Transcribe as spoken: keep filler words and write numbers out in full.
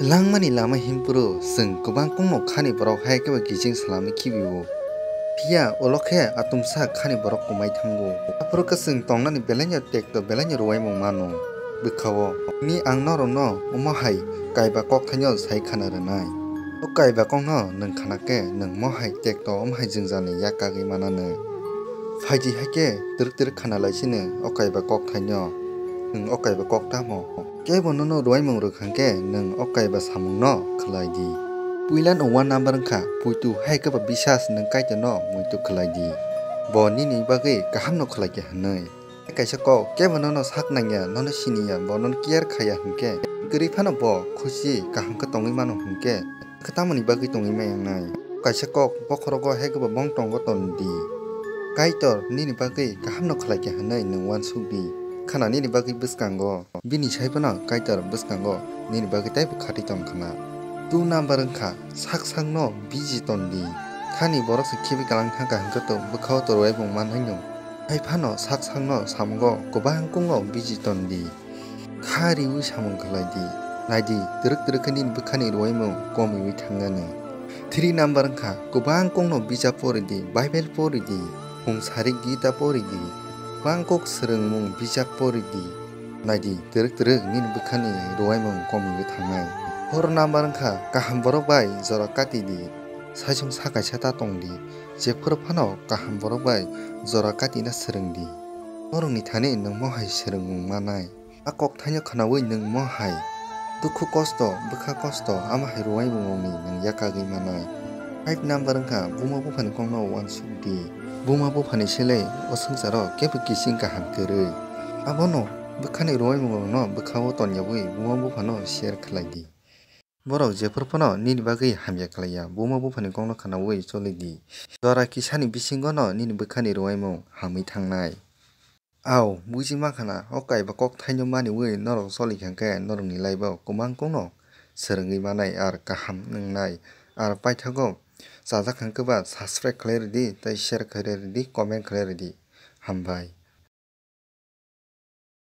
Langmani lama himphuru chwng kwbang kongno khani borok hai khe bai kiching salami khibio. Phiya ulo khe atumsa khani borok kwmai thango. Aphuru khe chwng tongnani belaino tekto belaino rwuaimung mano. Bwkhao ni ang norokno omo hai kaiba kokthaino sai khana rwnai. O kaiba kokno nwng khana khe nwng mo hai tekto omo hai jwngjalni yak kagwi mananw. Phaidi hai khe twrwk twrwk khana lai sino o kaiba kokthaino. Nwng o kaiba kok tamo? Kebo nono rwuaimung rwk hwnkhe nwng o kaiba samungno khlai di. Puilano one number wngkha, puitu hai khe ba bisas nwng Kaitorno muitu khlai di. Bo nini bagwi kahamno khlai khe hwnwi. Kaisa kok kebo nono sak nangya, nono siniya, bo nono care khaiya hwnkhe, kwrwi phano bo khusi kaham khe tongwi mano hwnkhe, khe tamoni bagwi tongwi maya wngnai? Kaisa kok bokhorogo hai khe bo bong tongo ton di. Kaitor nini bagwi kahamno khlai khe hwnwi nwng uansuk di. Khana nini bagwi bwskango. Bini sai phano Kaitor bwskango nini bagwi teibo khatwi tong khna. Two number wngkha, sak sakno busy ton di. Khani borok se khibi kalang thangkha hwnkhe to bwkhao to rwuaimung manhaino. Hai phano sak sakno samungo kwbang kongno busy ton di. Kha riwi samung khlai di. Nai di, twrwk twrwk khe nini bwkhani rwuaimung komiwi thangnani. Three number wngkha, kwbang kongno bijap pori di, Bible pori di, Khung Sari Gita pori di, kwbang kok swrwngmung bijap pori di. Nai di, twrwk twrwk nini bwkhani rwuaimung komiwi thangnai. Four number wngkha, kaham borok bai jora kati di, saichung sa kaisa ta tong di, jephuru phano kaham borok bai jora katina swrwng di. Norokni thani nwng mo hai swrwngmung manai. A kokthaino khnaui nwng mo hai dukhu kosto, bwkha kosto, ama hai rwuaimungni nwng yakagwi manai. Five number wngkha buma buphani kokno uansuk di. Buma buphani selai o swngcharo kebo kiching kaham kwrwi. Abono bwkhani rwuaimungrokno bwkhao tonyaui buma buphano share khlai di. Borok jephuru phano nini bagwi hamya khlaiya, buma buphani kokno khnaui choli di. Jora kisani bisingono nini bwkhani rwuaimung hamwi thangnai. Au, buji mankha na, o kaiba kokthaino maniui norok choli kha khe norokni life-o kwbang kongno swrwngwi manai, ar kaham wngnai, ar paithago chajak kha khe ba subscribe khlai rwdi tei share khlai rwdi, comment khlai rwdi. Hambai.